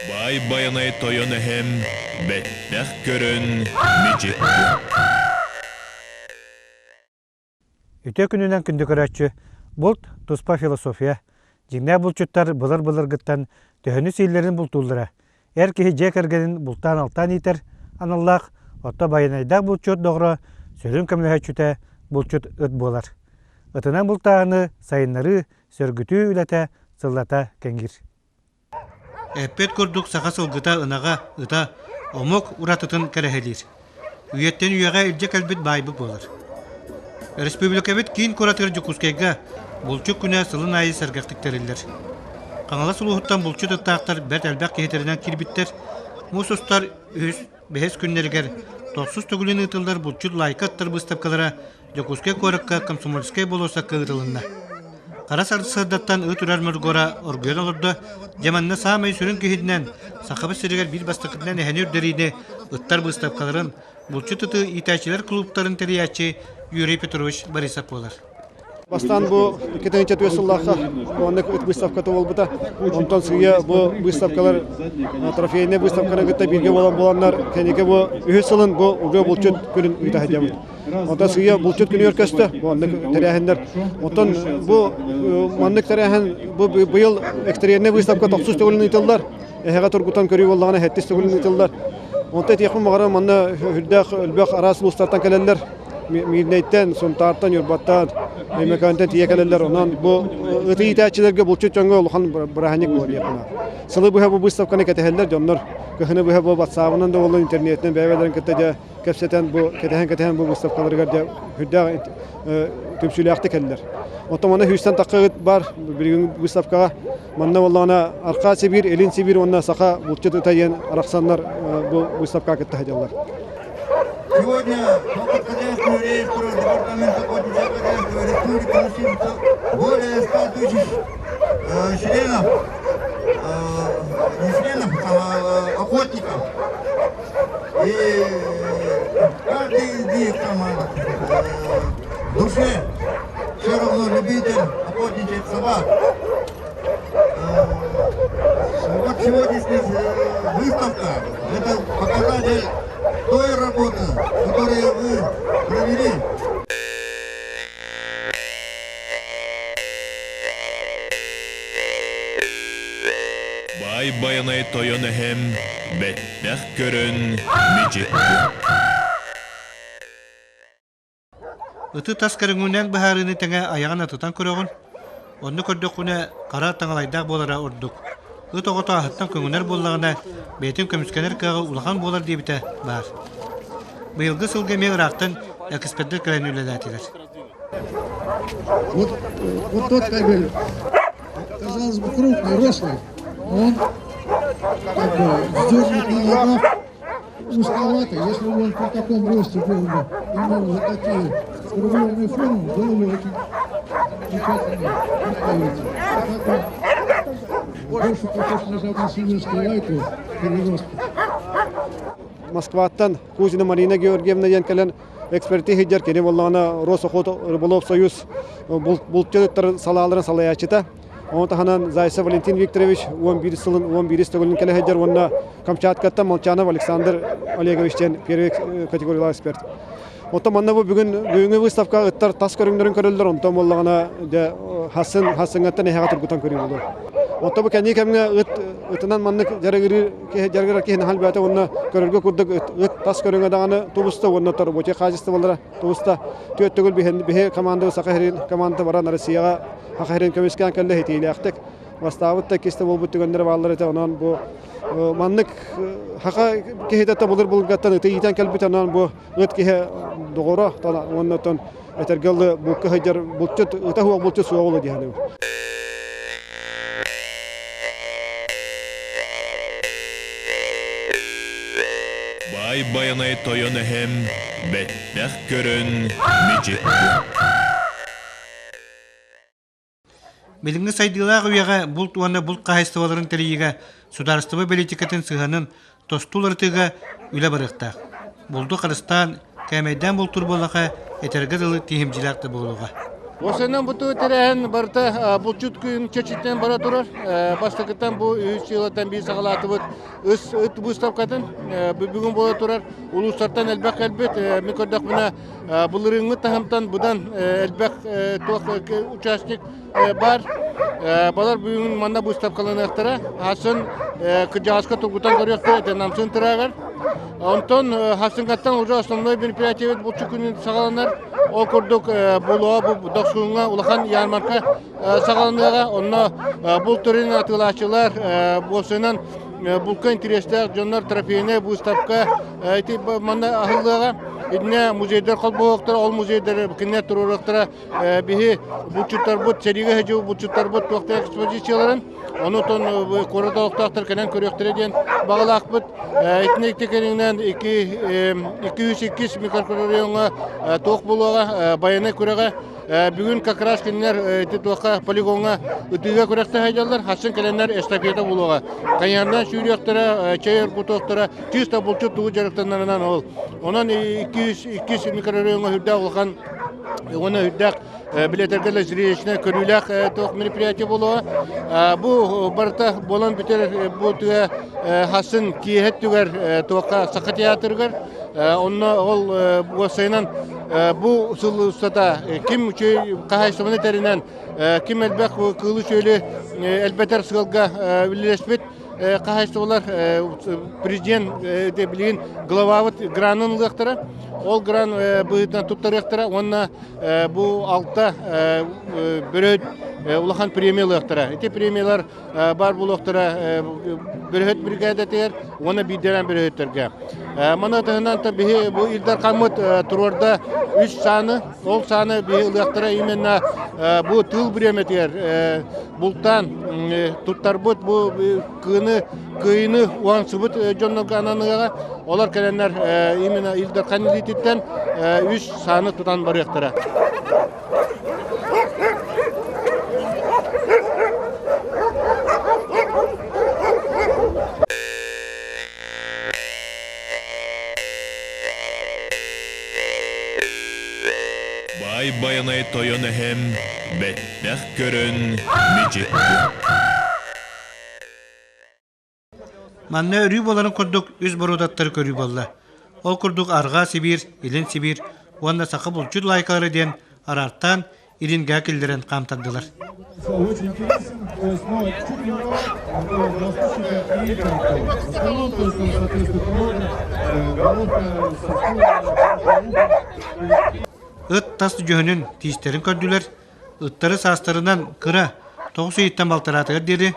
Баай Байанай тойон эһэм бэттэх көрөн мичик Үтүө күнүнэн күндү көрөөччү, булт туспа философия. Дьиҥнээх булчуттар былыр-былыргыттан төһөнү сииллэрин бултууллара. Эр киһи дьиэ кэргэнин бултаан-алтаан иитэр аналлаах, отто байанайдаах булчут доҕоро, сүрүн көмөлөһөөччүтэ булчут ыт буолар. Ытынан бултааһыны сайыннарыы, сөргүтүү үлэтэ сыллата кэҥиир. Эппит курдук саха сылгыта, ынаҕа, ыта омук уратытын кэрэһэлиир. Үйэттэн үйэҕэ илдьэ кэлбит баайбыт буолар. Республикабыт киин куоратыгар Дьокуускайга булчут күнэ сылын аайы сэргэхтик тэриллэр. Хаҥалас улууһуттан булчут ыттаахтар бэрт элбэх киһитэринэн киирбиттэр. Муус устар үһүс Бэһис күннэригэр тохсус төгүлүн ыытыллар булчут лайка аттар быыстапкалара Дьокуускай куоракка Комсомольскай болуоссакка ыытылынна. Хара сарсыардаттан ыт үрэр моргуора оргуйан олордо. Дьэ манна саамай сүрүн киһитинэн Сахабыт сиригэр биир бастакытынан эһэни үрдэриини ыттар быыстапкаларын булчут ыты иитээччилэр клубтарын тэрийээччи Юрий Петрович Борисов буолар. Бастаан бу 2004 сыллаахха оннук ыт выставката буолбута. Онтон сыыйа бу выставкалар трофейнай выставканы кытта бииргэ буолан буоланнар кэнники бу үһүс сылын бу уже булчут күнүн ыыта сылдьабыт. Онтон сыыйа булчут күнүгэр көстө бу оннук тэрээһиннэр. Онтон бу маннык тэрээһин бу быйыл экстерьернай выставка тохсус төгүлүн ыытыллар. Эһэҕэ тургутан көрүү буоллаҕына сэттис төгүлүн ыытыллар. Онтон этиэхпин баҕарабын манна үрдээх элбэх араас улуустартан кэлэллэр. Миирнэйтэн, Сунтаартан, Ньурбаттан, Өймөкөөнтөн тиийэ кэлэллэр. Онон бу ыты иитээччилэргэ булчут дьоҥҥо улахан бырааһынньык буолар диэххэ. Сылы быһа бу выставканы кэтэһэллэр дьоннор. Кыһыны быһа бу ватсабынан да буоллун, интернетинэн бэйэ-бэйэлэрин кытта дьэ кэпсэтэн бу кэтэһэн-кэтэһэн бу выставкаларыгар дьэ сүрдээх түмсүүлээхтик кэллэр. Оттон манна сүүстэн тахха ыт бар билигин выставкаҕа. Манна буоллаҕына Архаа Сибиир, Илин Сибиир уонна Саха булчут ыта диэн арахсаннар бу выставкаҕа кытта сылдьаллар. Сегодня по подходящему реестру Департамента охотничьего хозяйства Республики насчитывается более 100 тысяч членов, не членов, а охотников. И каждый из них там в душе все равно любитель охотничьих собак. Вот сегодняшняя выставка – это показатель той работы, которую вы провели. Баай Байанай тойон эһэм бэттэх көрөн мичик Ыты тас көрүҥүнэн быһаарыыны тэҥэ айаҕын атытан көрөҕүн, онно көрдөххүнэ хара таҥалайдаах буолара ордук. Ыт оҕото аһыттан көҥүнэр буоллаҕына, бэйэтин көмүскэнэр кыаҕа улахан буолар диэбитэ баар. Быйылгы сылга эмиэ ыраахтан экспердэр кэлэн үлэлээтилэр. Вот, вот тот кабель, казалось бы, крупный, рослый, но он как бы вздернут на ногах узковатый. Если бы он при таком росте был бы, имел вот такие скругленные формы, было бы очень замечательно поставить. А так он больше похож на западно-сибирскую лайку переросток. Москваттан Кузина Марина Георгиевна диэн кэлэн эксперти сылдьар кини буоллаҕына Росохото рыболов союз булчуттар салааларын салайааччыта. Ону таһынан Зайцев Валентин Викторович 11 сылын 11 төгүлүн кэлэ сылдьар уонна Камчаткаттан Молчанов Александр Олегович диэн первый категориялаах эксперт. Оттон манна бу бүгүн бүгүҥҥү выставка ыттар тас көрүҥнэрин көрөллөр, онтон буоллаҕына дьэ хасын хасыҥҥаттан эһэҕэ тургутан көрүү буолуо. Оттон бу кэнники кэмҥэ ыт ытынан маннык дьарыгырыы киһи дьарыгырар киһи наһаа элбээтэ уонна көрөргө курдук ыт, ыт тас көрүҥэ даҕаны тубуста уонна рабочай хаачыстыбалара тубуста. Түөрт төгүл биһи команда Саха сирин команда баран Россияҕа Саха сирин көмүскээн кэллэ итиилээхтик. Бастаабыт да иккис да буолбут түгэннэрэ бааллар этэ. Онон бу маннык саха киһитэ тобулур булгаттан ыты иитэн кэлбит онон бу ыт киһи доҕоро уонна оттон этэргэ дылы булка сылдьар булчут ыта суох булчут суоҕа дии саныыбын. Баай Байанай тойон эһэм бэттэх көрөн мичик Билиҥҥи сайдыылаах үйэҕэ булт уонна булт хаһаайыстыбаларын тэрийиигэ судаарыстыба бэлиитикэтин сыһыанын тосту уларытыыга үлэ барыахтаах. Булду харыстаан, кээмэйдээн бултуур буоллаха, этэргэ дылы тииһимдьилээх да буолуоҕа. Осеннан бу тэрээһин барыта булчут күн чэчиттэн бара турар. Бастакыттан бу үһүс сылаттан биир саҕалаатыбыт ыс ыт выставкатын бүгүн буола турар. Улуустартан элбэх кэлбит. Мин көрдөхпүнэ былырыыҥҥы таһымтан быдан элбэх туох участник бар. Балар бүгүн манна выставкаланыахтара. Хасын кырдьаҕаска тургутан көрүөхтэрэ этэ Намсын тыраагар. Онтон Хасыҥкаттан уже основной мероприятиебит булчу күнүн саҕаланар. Ол курдук булуа бу Дохсуҥҥа улахан ярмарка саҕаланыаҕа. Онно бул төрүн атыылааччылар буолсунан булка интэриэстээх дьоннор трофейная выставка ити манна аһыллыаҕа. Итинэ музейдар холбоһуохтара, ол музейдар кинилэр туруоруохтара биһи булчуттарбыт, сэриигэ сылдьыбыт булчуттарбыт туохтаах экспозицияларын Онутон куорат олохтоохтор кэлэн көрүөхтэрэ диэн баҕалаахпыт. Итини икки кэриҥинэн 202 микрорайоҥҥа туох буолуоҕа байанай күрэҕэ. Бүгүн как раз кинилэр ити туохха полигоҥҥа ытыыга күрэхтэһэ сылдьаллар. Хассын кэлэннэр эстафета буолуоҕа. Хайаандан сүүрүөхтэрэ, чэй оргутуохтара, чисто булчут тугу дьарыктанарынан ол. Онон 202 микрорайоҥҥа үрдээх улахан уонна үрдээх билетэргэ зрелищнэй көрүүлээх туох мероприятие буолуоҕа. Бу барыта буолан бүтэр бу тыа хасын киэһэ өттүгэр туохха Саха театрыгар онно ол уопсайынан бу сыл устата ким үчүгэй хаһаайыстыбаны тэринэн ким элбэх кыылы-сүөлү элбэтэр сыалга үлэлэспит хаһаайыстыбалар президент билигин главабыт гранын ылыахтара ол гран быһыытынан туттарыахтара уонна бу алта бөрөһүт улахан премия ылыахтара. Ити премиялар баар буолуохтара бөрөһүт бригадатыгар уонна биирдэрэн бөрөһүттэргэ. Маны таһынан биһи бу Ил Дархаммыт туруорда үс сааны, ол сааны биһи ылыахтара именно бу тыыл бириэмэтигэр бултаан туттарбыт бу кыыны кыайыыны уһансыбыт дьоннорго ананыаҕа. Олор кэлэннэр именно Ил Дархан илиититтэн үс сааны тутан барыахтара. Баай Байанай тойон эһэм бэттэх көрөн мичик Манна өрүү буоларын курдук үс боруодаттары көрүү буолла. Ол курдук Арҕаа Сибиир, Илин Сибиир уонна саха булчут лайкалара диэн араартаан Илингээ киллэрэн хаамтардылар. Ыт тас дьүһүнүн тиистэрин көрдүлэр, ыттары саастарынан кыра тоҕус ыйыттан балтараатыгар диэри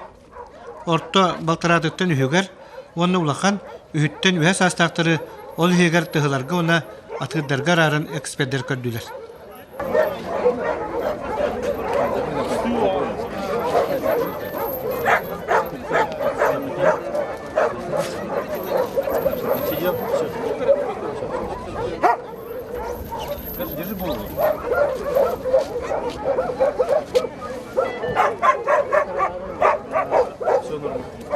орто балтараатыттан үһүгэр уонна улахан үһүттэн үһэ саастаахтары ол иһигэр тыһыларга уонна атыырдарга арааран экспердэр көрдүлэр. Держи голову.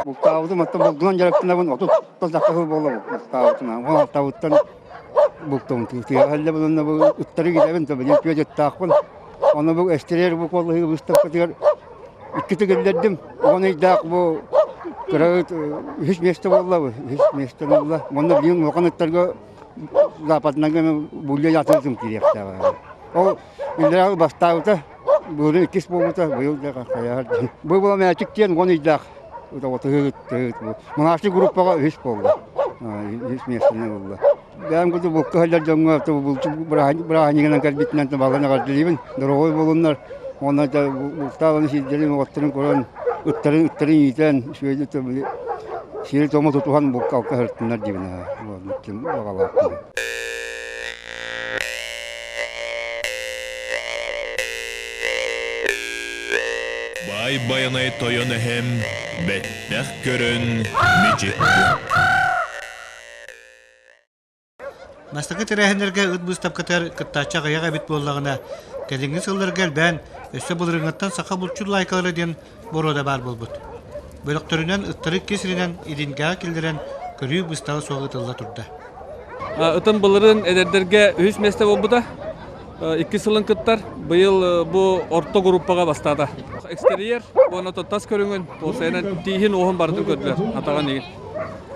Бултаабытым оттон булдунан дьарыктанабын отут тахха буолла бултаабытым. Ол алтабыттан бултум тыа булунна бу ыттары китэбин то билин түөт ыттаахпын. Оны бу эстерер бу коллыгы выставкатыгар икки төгүллэрдим. Он ыйдаах бу кыра үһүс место буолла бу үһүс место буолла. Онно билин улахан ыттарга западнага булля ятырдым кириэхтээҕэ. Ол иллэрээ бастаабыта, быйыл иккис буолбута, быйыл да хайаһар. Бу була мээчик диэн уон ыйдаах Младший группаҕа үһүс буолла. Үһүс миэстэни ылла. Бэйэм курдук булка сылдьар дьоҥҥо бырааһынньыгынан кэлбитинэн балан эҕэрдэлиибин. Дороҕой буолуннар. Уонна бултаабын сирдэрин, оҕотторун көрөн, ыттарын ыттарын иитэн, үчүгэй сири-туому тутуһан булка алка сырыттыннар диибин. Баҕалаахпын. Баай Байанай тойон эһэм бэттэх көрөн мичик Бастакы тэрээһиннэргэ ыт быыстапкатыгар кыттааччы аҕыйах эбит буоллаҕына, кэлиҥҥи сылларга элбээн, өссө былырыыҥҥыттан саха булчут лайкалара диэн боруода баар буолбут. Бөлөхтөрүнэн ыттары икки сиринэн Илингээҕэ киллэрэн көрүү быыстала суох ыытылла турда. Ытым былырыын эдэрдэргэ үһүс миэстэ буолбута. Икки сылын кыттар. Быйыл бу орто группаҕа бастаата. Экстерьер уонна тас көрүҥүн, уопсайынан тииһин уоһун барытын көрдүлэр. Атаҕын игин.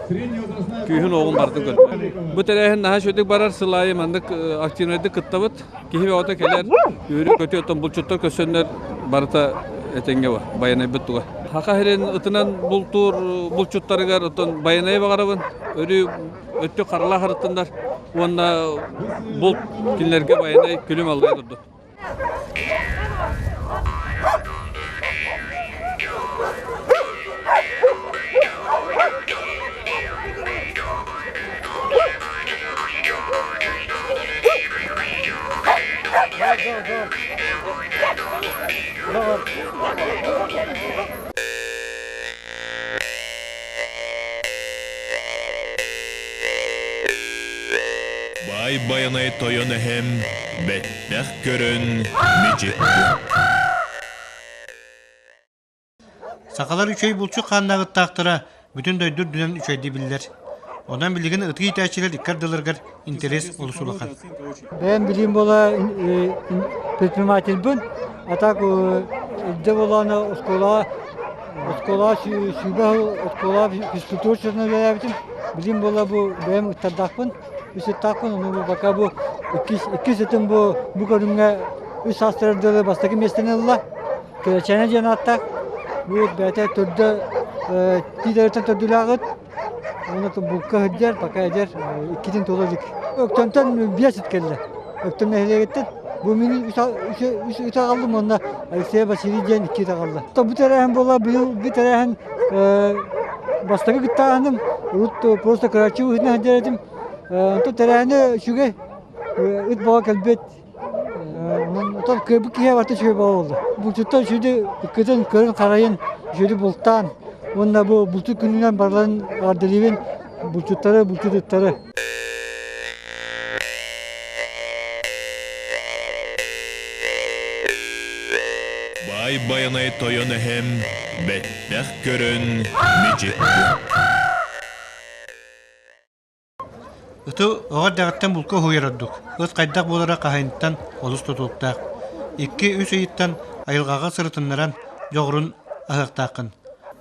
Күүһүн уоҕун барытын көрдүлэр. Бу тэрээһин наһаа үчүгүйдүк барар. Сыл аайы маннык активнайдык кыттабыт. Киһи бөҕөтө кэлэр, үөрүү-көтүү оттон булчуттар көрсөннөр барыта этэҥҥэ бар, байанайбыт туга. Хаха сирин ытынан бултуур булчуттарыгар оттон байанайы баҕарабын. Өрүү өттүк харалаах арыттыннар уонна булт кинилэргэ байанай күлүм аллайа турду. Баай Байанай тойон эһэм бэттэх көрөн мичик Сахалар үчүгэй булчут хааннааҕыттаахтара бүтүн дойду үрдүнэн үчүгэйдик биллэр. Онон билигин ытыы иитээччилэр икки ардыларыгар интэриэс олус улахан. Бэйэм билиим буола предпринимательбын, а так илдьэ буолааны оскуолаҕа оскуолаҕа сүүрбэ сыл оскуолаҕа физкультура учууталынан үлэлээбитим. Билиим буола бу бэйэм ыттардаахпын, үс ыттаахпын, ону бу пока бу иккис иккис ытым бу бу көрүҥҥэ үс саастарыгар дылы бастакы миэстэни ылла. Кэрэчээнэ диэн ааттаах. Бу бэйэтэ төрдө тиитэриттэн төрдүлээх ыт. Уонна булка сылдьар, пока эдэр, иккитин туола илик. Өктөнтөн биэс ыт кэллэ. Өктөн нэһилиэгиттэн. Бу мин үс ыт аҕаллым уонна Алексей Василий диэн икки ыт аҕалла. Бу тэрээһин буола быйыл бу тэрээһин бастакы кыттааһыным. Урут просто кырааччы быһыытынан сылдьар этим. Онтон тэрээһинэ үчүгэй. Ыт бөҕө кэлбит. Онтон кыайбыт киһи барыта үчүгэй буолла. Булчуттар үчүгэйдик ыккытын көрөн-харайын, үчүгэйдик бултаан уонна бу булчут күнүнэн барыларын эҕэрдэлиибин булчуттары, булчут ыттары. Баай Байанай тойон эһэм бэттэх көрөн мичик Ыты оҕо эрдэҕиттэн булка уһуйар ордук. Ыт хайдах буолара хаһайынтан олус тутулуктаах. Икки-үс ыйыттан айылҕаҕа сырытыннаран дьоҕурун аһыахтааххын.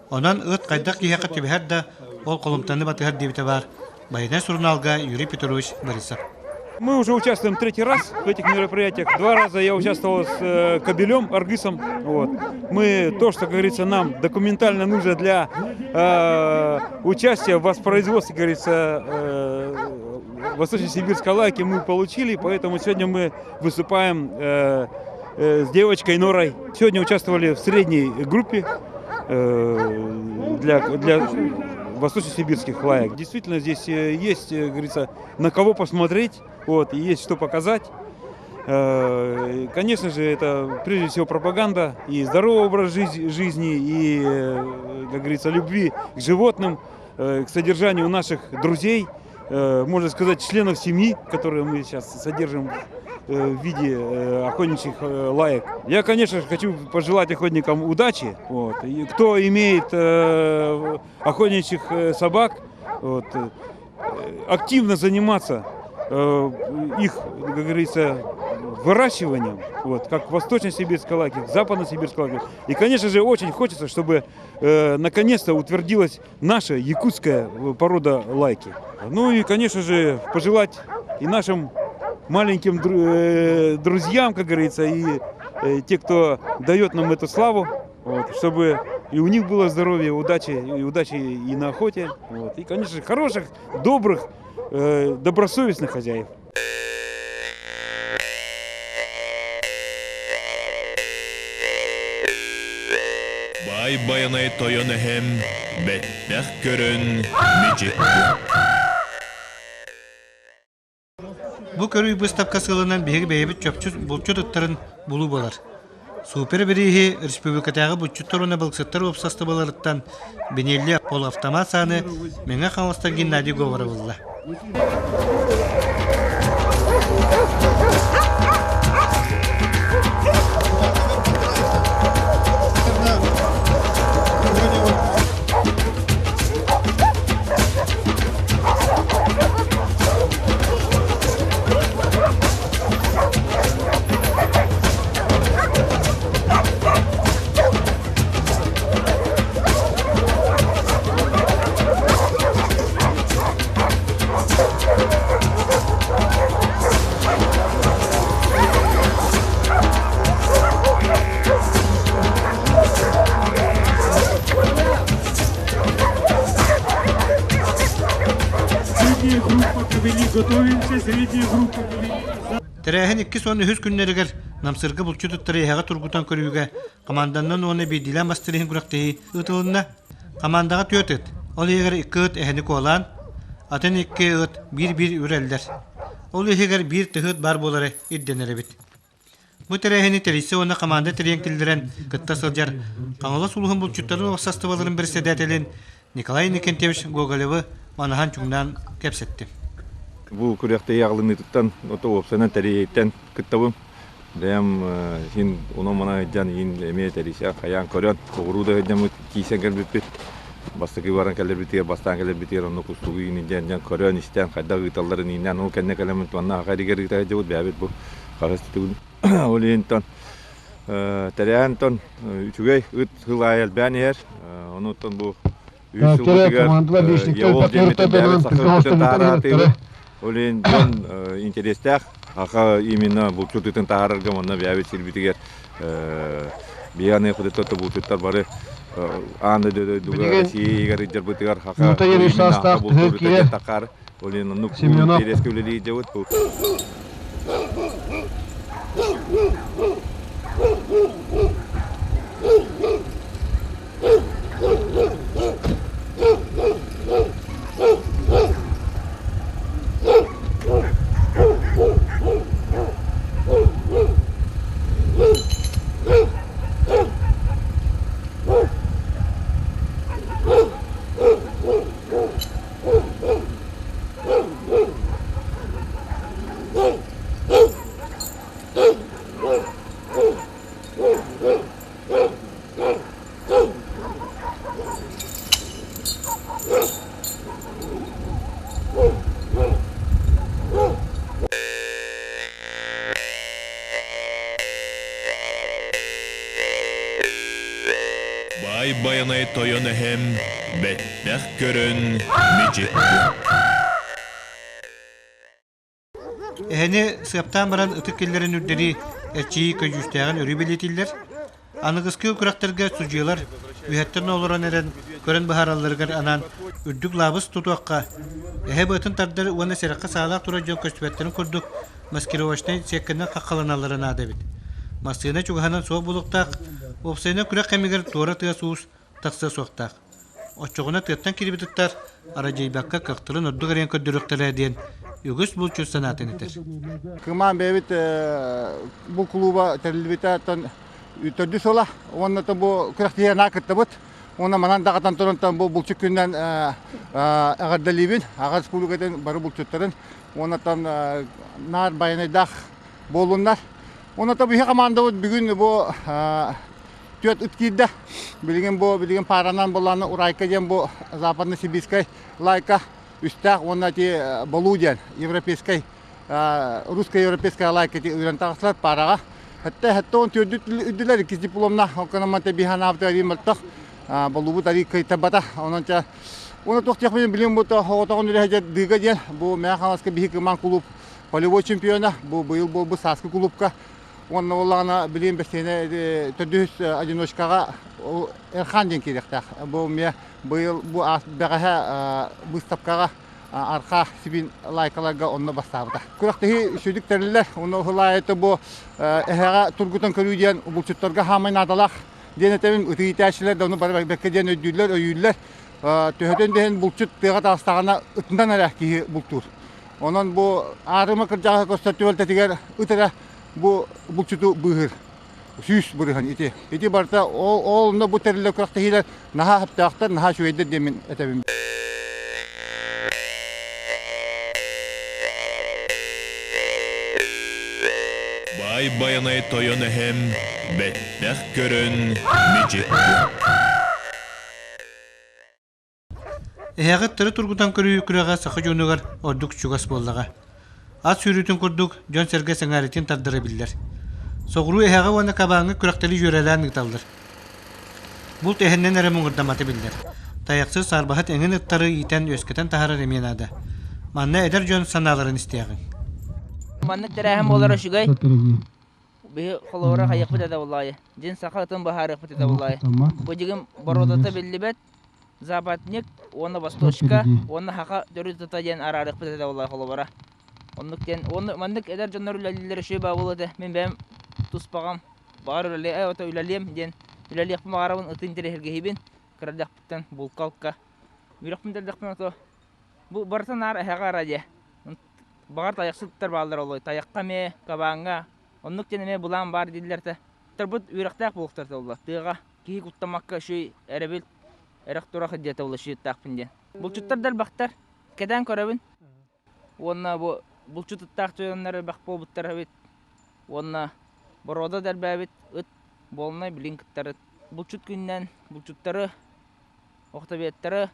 Онон ыт хайдах киһиэхэ түбэһэр да, ол холумтаны батыһар диэбитэ баар Байанай сурунаалга Юрий Петрович Борисов. Мы уже участвуем третий раз в этих мероприятиях. Два раза я участвовал с э, Кобелем, Аргысом. Вот. Мы то, что, как говорится, нам документально нужно для э, участия в воспроизводстве, как говорится, э, Восточно-Сибирской лайки мы получили, поэтому сегодня мы выступаем э, э, с девочкой Норой. Сегодня участвовали в средней группе э, для, для восточно-сибирских лаек. Действительно, здесь э, есть, э, говорится, на кого посмотреть, вот, и есть что показать. Э, конечно же, это прежде всего пропаганда и здоровый образ жизни, и, как говорится, любви к животным, к содержанию наших друзей, можно сказать, членов семьи, которые мы сейчас содержим в виде охотничьих лаек. Я, конечно же, хочу пожелать охотникам удачи. Вот. И кто имеет охотничьих собак, вот, активно заниматься их, как говорится, выращиванием, вот, как в восточно-сибирской лайке, в западно-сибирской лайке. И, конечно же, очень хочется, чтобы э, наконец-то утвердилась наша якутская порода лайки. Ну и, конечно же, пожелать и нашим маленьким э, друзьям, как говорится, и э, те, кто дает нам эту славу, вот, чтобы и у них было здоровье, удачи, и удачи и на охоте. Вот, и, конечно же, хороших, добрых, э, добросовестных хозяев. Баай Байанай тойон эһэм бэттэх көрөн мичик Бу көрүү быыстапка сыалынан биһиги бэйэбит чопчу булчут ыттарын булуу буолар. Супер бирииһи республикатааҕы булчуттар уонна балыксыттар уопсастыбаларыттан Бенелли полуавтомат сааны Мэҥэ Хаҥаластан Геннадий Говоров ылла. Средняя группа кобели, готовимся, средняя группа кобели. Тэрээһин 213 күннэригэр Намсырга булчут ыттары эһэҕэ тургутан көрүүгэ команданнан уонна биирдиилээн бастыыр иһин күрэхтэһии ыытылынна. Командаҕа түөрт ыт, ол иһигэр икки ыт эһэни куолаан, атын икки ыт биир-биир үрэллэр. Ол иһигэр биир тыһы ыт баар буолара ирдэнэр эбит. Бу тэрээһини тэрийсэ уонна команда тэрийэн киллэрэн кытта сылдьар Хаҥалас улууһун булчуттарын уопсастыбаларын бэрэссэдээтэлин Николай Иннокентьевич Гоголевы манаһан чуҥнаан кэпсэттим. Бу күрэхтэһии аҕылыныытыттан, ото уопсайынан тэрийииттэн кыттабым. Бэйэм син онон-манан сылдьан иин эмиэ тэрийсэн хайаан көрөн, соҕуруу да сылдьаммыт киирсэн кэлбиппит. Бастакы баран кэлэрбитигэр, бастаан кэлэрбитигэр онно кустугу иин дьэн көрөн, истэн, хайдах ыыталларын ииннээн, ол кэннэ кэлэммит манна аха эригэр ыыта сылдьабыт, бэйэбит бу хаһыс түгүн ол иһинтэн тэрээһинтэн үчүгэй ыт сыл аайы элбээн иһэр. Онуттан бу үс сылбытыгар Еол диэммитин бэйэбит саха ыытын таһараатыыбыт. Ол иһин дьон интэриэстээх аха именно булчут ытын таһаарарга уонна бэйэбит сирбитигэр биһи аны худыттар булчуттар бары аан дойдуга Россиягар ыдьарбытыгар хака именно бултуур ыта такар ол иһин оннук интэриэскэ үлэлии дьабыт Баай Байанай тойон эһэм бэттэх көрөн мичик Эһэни сыаптаан баран ытык киллэрэн үрдэрии эрчийии көдьүүстээҕин өрүү бэлиэтииллэр. Аныгыскы күрэхтэргэ судьуйалар үһэттэн олорон эрэн көрөн быһааралларыгар анаан үрдүк лаабыс тутуохха, эһэ быатын тардар уонна сэрэххэ саалаах турар дьон көстүбэттэрин курдук маскировочнай сиэккэнэн хаххаланаллара наада эбит. Массыына чугаһынан суох буолуохтаах, уопсайынан күрэх кэмигэр туора тыас-уус тахсыа суохтаах. Оччоҕуна тыаттан киирбит ыттар арадьыйбакка кыахтарын ордук эрийэн көрдөрүөхтэрэ диэн үгүс булчут санаатын этэр. Кымаан бэйэбит бу кулууба тэриллибитэ төрдүс сыла уонна бу күрэхтэһиигэ наһаа кыттабыт. Уонна манан даҕатан туран бу булчут күнүнэн эҕэрдэлиибин. Аҕа республикатын бары булчуттарын уонна наар байанайдаах буоллуннар. Уонна биһи командабыт бүгүн бу түөрт ыт киирдэ. Билигин бу билигин пааранан буллааны Урайка диэн бу западно-сибирскай лайка үстээх уонна ити Болуу диэн европейскай русско-европейская лайка ити үрэн таҕыстылар паараҕа. Хэтте хэтте он түөрдүт үрдүлэр иккис дипломна окономанте биһанаабыт арий мөлтөх болуубут арий кыйтарбата. Онон ча уонна туох диэхпин билим бу хоҕотоҕун үлэһэ дыга диэн бу Мэҥэ Хаҥаласка биһи кымаан кулууп полевой чемпиона бу быйыл буолбут сааскы кулуупка Уонна буоллаҕына билигин бэстиэнэ төрдүс одиночкаҕа Эрхан диэн киириэхтээх. Бу эмиэ быйыл бу бэҕэһээ быыстапкаҕа архаа сибин лайкаларга онно бастаабыта. Күрэхтэһии сүдүк тэриллэр. Уонна уһулаайыта бу эһэҕэ тургутан көрүү диэн булчуттарга хаамай наадалаах диэн этэбин. Ытыы иитээччилэр да ону бары бэккэ диэн өйдүүллэр, өйүүллэр. Төһөтөн диэн булчут тыаҕа таҕыстаҕына ытынан эрэ киһи бултуур. Онон бу аарыма кырдьаҕаһы көстөр түбэлтэтигэр ыт эрэ бу булчуту быыһыыр. Сүүс бырыһан ити. Ити барыта ол, ол онно бу тэриллэр күрэхтэһиилэр наһаа сөптөөхтөр, наһаа үчүгэйдэр диэммин этэбин. Баай Байанай тойон эһэм бэттэх көрөн мичик Эһэҕит төрүт тургутан көрүү күрэҕэ саха дьонугар ордук чугас буоллаҕа. Ат сүүрүүтүн курдук дьон-сэргэ сэҥээритин тардара биллэр. Соҕуруу эһэҕэ уонна кабааҥҥа күрэхтэри дьүөрэлээн ыыталлар. Булт эһэннэн эрэ муҥурдаммата биллэр. Тайахсыт, саарбаһыт эҥин ыттары иитэн үөскэтэн таһаарар эмиэ наада. Манна эдэр дьон санааларын истиэҕиҥ. Маннык тэрээһин буолара үчүгэй. Биһи холобура хайыахпыт этэ буоллаҕай? Дьин саха ытын быһаарыахпыт этэ буоллаҕай? Бу дьигим боруодата биллибэт. Западник уонна Восточка уонна Хаха төрүт ыта диэн араарыахпыт этэ буолла холобура. Оннук диэн уонна маннык эдэр дьоннор үлэлииллэр үчүгэй баа буолуо этэ. Мин бэйэм туспаҕам баҕар үлэлиэ ото үлэлиэм диэн үлэлиэхпин баҕарабын ыты интэриэһиргэһиибин кыра эрдэхпиттэн булка-алка үрэхпин дэлдэхпин ото бу барыта наар эһэҕэ ара диэ баҕар тайахсыттар бааллар олой тайахха эмиэ кабааҥҥа оннук диэн эмиэ былаан баар дииллэр этэ тарбыт үөрэхтээх буолуохтар буолла тыаҕа киһи куттаммакка үчүгэй эрэбил эрэх-турах диэтэ буолла үчүгэйдээхпин диэн булчуттар да элбэхтэр кэтээн көрөбүн уонна бу булчут ыттаах дьоннор элбэх буолбуттар эбит уонна боруода да элбээбит ыт буолунай билин кыттары булчут күнүнэн булчуттары охтобиэттары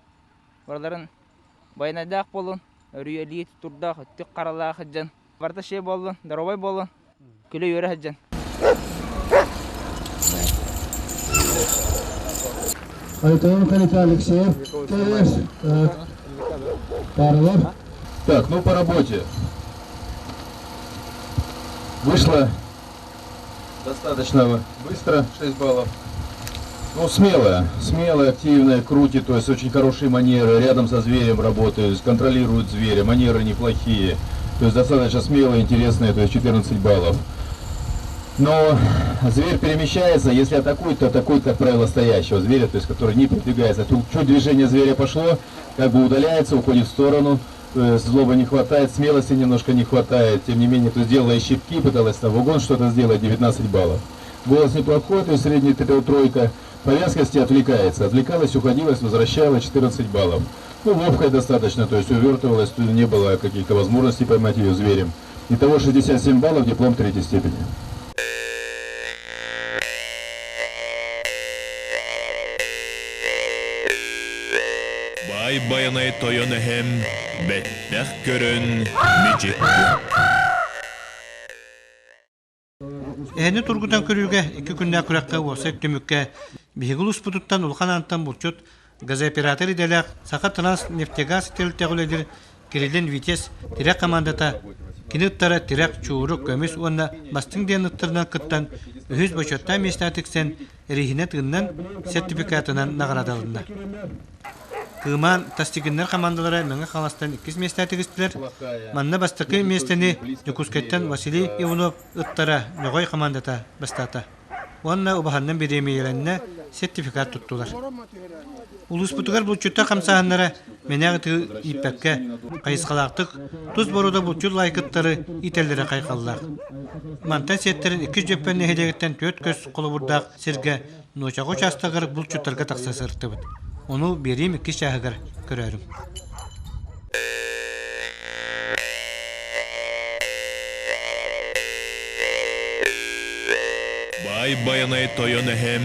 барыларын байанайдаах буолун өрүйэлии тутурдаах өттүк харалаах сылдьан барыта шиэ буоллун доруобай буолун күлэ-үөрэ сылдьан Айталан Калита Алексеев, ТС, Парлов. Так, ну по работе. Вышла достаточно быстро, 6 баллов. Ну, смелая, смелая, активная, крутит, то есть очень хорошие манеры, рядом со зверем работает, контролирует зверя, манеры неплохие. То есть достаточно смелая, интересная, то есть 14 баллов. Но зверь перемещается, если атакует, то атакует, как правило, стоящего зверя, то есть который не передвигается. Тут чуть движение зверя пошло, как бы удаляется, уходит в сторону, злобы не хватает, смелости немножко не хватает. Тем не менее, то есть делала и щипки, пыталась там в угон что-то сделать, 19 баллов. Голос неплохой, то есть средний тройка. По вязкости отвлекается. Отвлекалась, уходилась, возвращала 14 баллов. Ну, ловкая достаточно, то есть увертывалась, тут не было каких-то возможностей поймать ее зверем. Итого 67 баллов, диплом третьей степени. Баай Байанай тойон эһэм бэттэх көрөн мичик Эһэни тургутан көрүүгэ икки күннээх күрэххэ уопсай түмүккэ биһиги улууспутуттан Улахан Аантан булчут, газооператор идэлээх Саха Транснефтегаз тэрилтэҕэ үлэлиир Кириллин Витязь тирэх командата кини ыттара Тирэх, Чууру, Көмүс уонна Бастыҥ диэн ыттарынан кыттан үһүс бочуоттаах миэстэҕэ тиксэн эрииһинэ тыыннан сертификатынан наҕараадаланна. Кыымаан Тастыгиннар хамаандалара Мэҥэ Хаҥаластан иккис миэстэҕэ тигистилэр. Манна бастакы миэстэни Дьокуускайтан Василий Иванов ыттара Ньоҕой хамаандата бастаата. Уонна убаһаннан бириэмийэлэннэ сертификат туттулар. Улууспутугар булчуттар хамсааһыннара мэнээх ытыы ииппэккэ, хайысхалаахтык тус боруода булчут лайкыттары иитэллэрэ хайҕаллаах. Мантан сиэттэрин иккис Дьөппөн нэһилиэгиттэн түөрт көс холобурдаах сиргэ Нуочаҕа учаастагар булчуттарга тахса сырыттыбыт. Ону биэриим иккис чааһыгар көрөөрүм. Баай Байанай тойон эһэм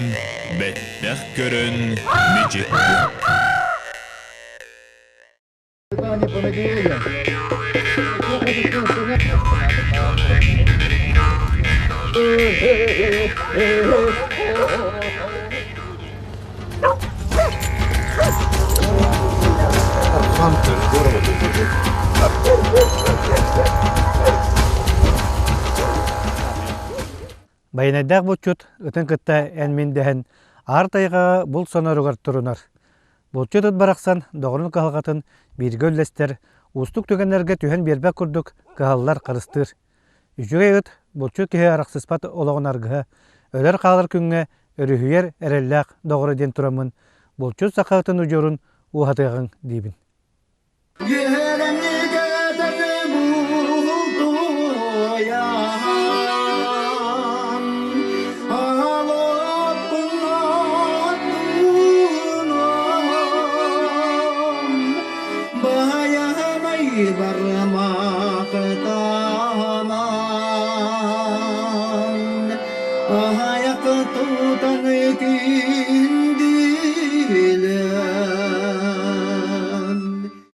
бэттэх көрөн мичик Байанайдаах булчут ытын кытта эн-мин дэһэн аар тайҕаҕа булт соноругар турунар. Булчут ыт барахсан доҕорун кыһалҕатын бииргэ үллэстэр, уустук түгэннэргэ түһэн биэрбэт курдук кыһаллар, харыстыыр. Үчүгэй ыт булчут киһи арахсыспат олоҕун аргыһа, өлөр-хаалар күҥҥэ өрүһүйэр эрэллээх доҕоро диэн тураммын, булчут саха ытын удьуорун ууһатыаҕыҥ диибин. Барма.